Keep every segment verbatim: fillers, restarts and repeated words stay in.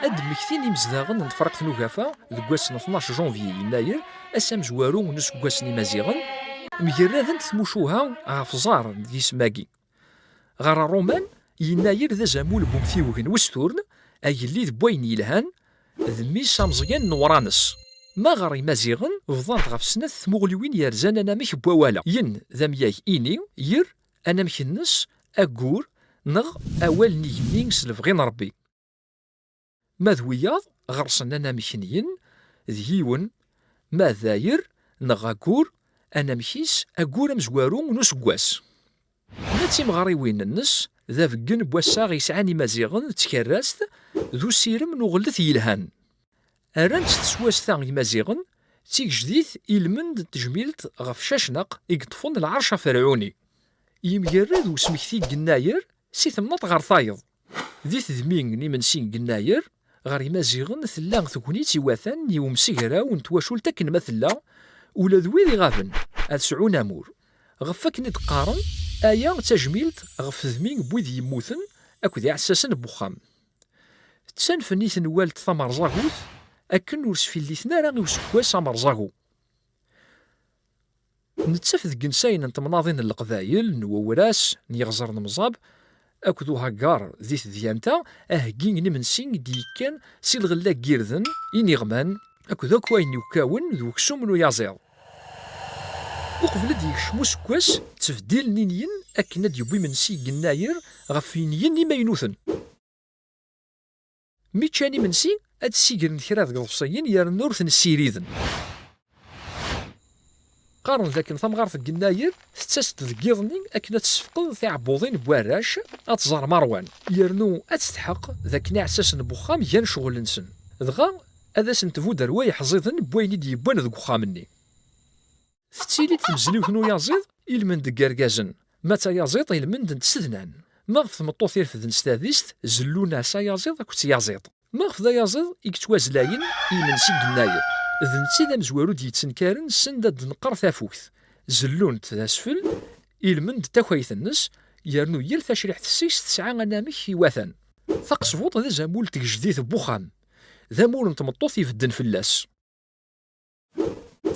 Ad d-mmektin imezdaɣen n Tefriqt n Ugafa deg wass n tnac janvier yennayer, ass amezwaru n useggas n Imaziɣen, mgerradent tmucuha ɣef ẓar n yisem-agi. Ɣer Ṛṛuman, yennayer d azamul n umtiweg n Westurn, agellid n wayen yelhan, d mmi-s ameẓyan n Wranes. Ma ɣer Imaziɣen, bḍant ɣef snat tmuɣliwin yerzan anamek n wawal-a. Yen d amyag ini, yer, anamek-nnes, aggur, neɣ awal n igenni s lebɣi n Ṛebbi. Ma d wiyaḍ, ɣer-sen anamek n yen, d yiwen, ma d ayer, neɣ aggur, anamek-is, aggur amezwaru n useggas. Ma d timeɣriwin-nnes, d abeggen n wassaɣ yesɛan Imaziɣen d tkerrast, d usirem n uɣellet yelhan. Rran-tt teswast-a Imaziɣen d tigejdit i lmend n tejmilt ɣef Cacnaq i yeṭṭfen lɛerc aferɛuni. Yemgerrad usmekti n yennayer si temnaḍt ɣer tayeḍ. Di tedmi n imensi n yennayer, ɣer Imaziɣen tella tegnit iwatan i umsegraw n twacult akken ma tella, ula d wid iɣaben ad sɛun amur. Ɣef wakken i d-qqaren, aya d tajmilt ɣef tedmi n wid yemmuten akked iɛessasen n wexxam. Ttanfen i tenwalt tamerẓagut akken ur sfilliten ara i useggas amerẓagu. Nettaf deg insayen n temnaḍin n Leqbayel, n Wewras, n Yiɣzer n Mẓab, akked Uhaggar di tedyant-a, aheggi n imensi i d-yekkan si lɣella n yirden, iniɣman, akked akk wayen yukkawen d uksum n uyaziḍ. Uqbel ad d-yekcem useggas, ttbeddilen inyen akken ad d-yewwi imensi n yennayer ɣef inyen imaynuten. Mi ččan imensi, ad d-ssigren kra deg iḍebsiyen yernu ur ten-ssiriden. Qqaren dakken tamɣart n yennayer tettas-d deg yiḍ-nni akken ad tessefqed tiɛebbuḍin n warrac ad tẓer ma ṛwan, yernu ad tetḥeqq dakken iɛessasen n wexxam gan ccɣel-nsen. Dɣa ad asen-tbu derwa iḥẓiḍen n wayen i d-yewwan deg wexxam-nni. Tettili-d tmezliwt n uyaziḍ i lmend n yergazen, ma d tayaziḍt i lmend n tsednan. Ma ɣef tmeṭṭut irefden s tadist, zellun-as ayaziḍ akked tyaziḍt. Ma ɣef d ayaziḍ i yettwazlayen i imensi n yennayer, d netta i d amezwaru d-yettenkaren send ad d-neqqar tafukt. Zellun-t d asfel i lmend n takayt-nnes, yernu yal tacriḥt seg-s tesɛa anamek iwatan. Taqesbuḍt d azamul n tgejdit n wexxam. D amur n tmeṭṭut ibedden fell-as.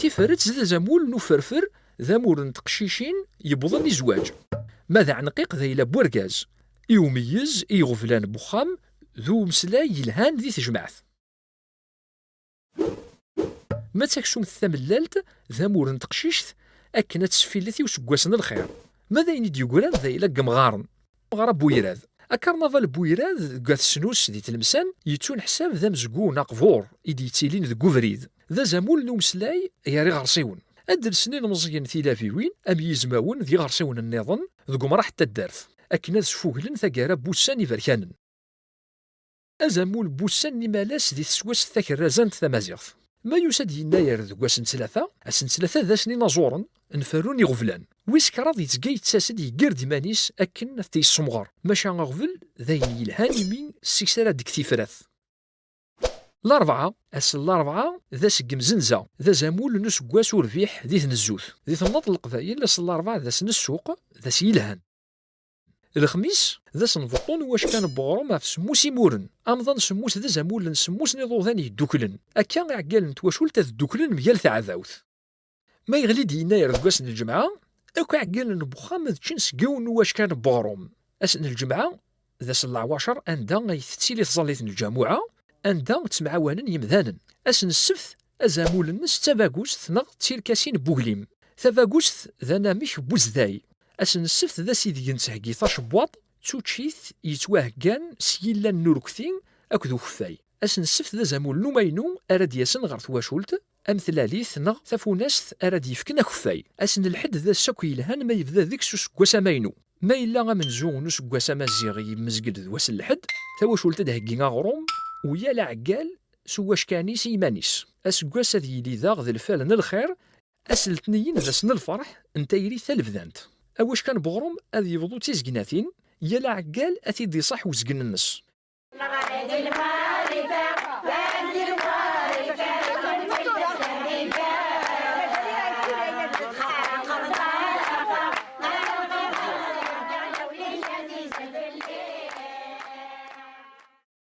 Tiferet d azamul n uferfer, d amur n teqcicin yewwḍen i zzwaǧ. Ma d aɛenqiq d ayla n wergaz, i umeyyez, i iɣeblan n wexxam, d umeslay yelhan di tejmaɛt. Ma d taksumt tamellalt, d amur n teqcict, akken ad tesfillet i useggas n lxir. Ma d ayen i d-yeggran d ayla n yemɣaren. Ɣer Buyirad. Akarnaval n Buyirad deg At Snus di Tlemsan yettuneḥsab d amezgun aqbur i d-yettilin deg ubrid. D azamul n umeslay gar iɣersiwen. Ad d-lsen ilmeẓyen tilabiwin am yizmawen d yiɣersiwen nniḍen deg umraḥ n taddart, akken ad sfuglen taggara n wussan iberkanen. Azamul n wussan n imalas di teswast takerrazant tamaziɣt. Ma yusa-d yennayer deg wass n ttlata, ass n ttlata d ass n inaẓuren, n ferru n iɣeblan. Wis kraḍ yettga yettas-d yeggar-d iman-is akken ad t-yessemɣer, maca aɣbel d ayen yelhan imi seg-s ara deg tifrat. Larebɛa, ass n larebɛa d ass n yemzenza, d azamul n useggas urbiḥ di tnezzut. Di temnaḍt n Leqbayel, ass n larebɛa d ass n ssuq, d ass yelhan. Lexmis, d ass n beṭṭu n wackan n weɣrum ɣef semmus imuren. Amḍan semmus d azamul n semmus n iḍudan yedduklen. Akka iɛeggalen n twacult ad dduklen mgal taɛdawt. Ma yeɣli-d yennayer deg wass n lǧemɛa, akk iɛeggalen n wexxam ad ččen seg yiwen n wackan n weɣrum. Ass n lǧemɛa, d ass n leɛwacer anda ay tettili tẓallit n lǧamuɛa, anda ttemɛawanen yemdanen. Ass n ssebt, azamul-nnes d tabagust neɣ d tirkasin n weglim. Tabagust d anamek n wezday. Ass n ssebt d ass ideg nettheggi tacebwaḍt d tuččit yettwaheggan s yillan n urekti akked ukeffay. Ass n ssebt d azamul n umaynu ara d-yasen ɣer twacult, am tlalit neɣ tafunast ara d-yefken akeffay. Ass n lḥedd d ass akk yelhan ma yebda deg-s useggas amaynu. Ma yella amenzu n useggas amaziɣ yemmezg-d d wass n lḥedd, tawacult ad d-heggi aɣrum, u yal aɛeggal s uwackan-is i yiman-is. Aseggas ad yili daɣ d lfal n lxir, ass n letniyen d ass n lferḥ n tayri talebdant. Awackan n weɣrum ad yebḍu d tizegnatin, yal aɛeggal ad t-id-iṣaḥ uzgen-nnes.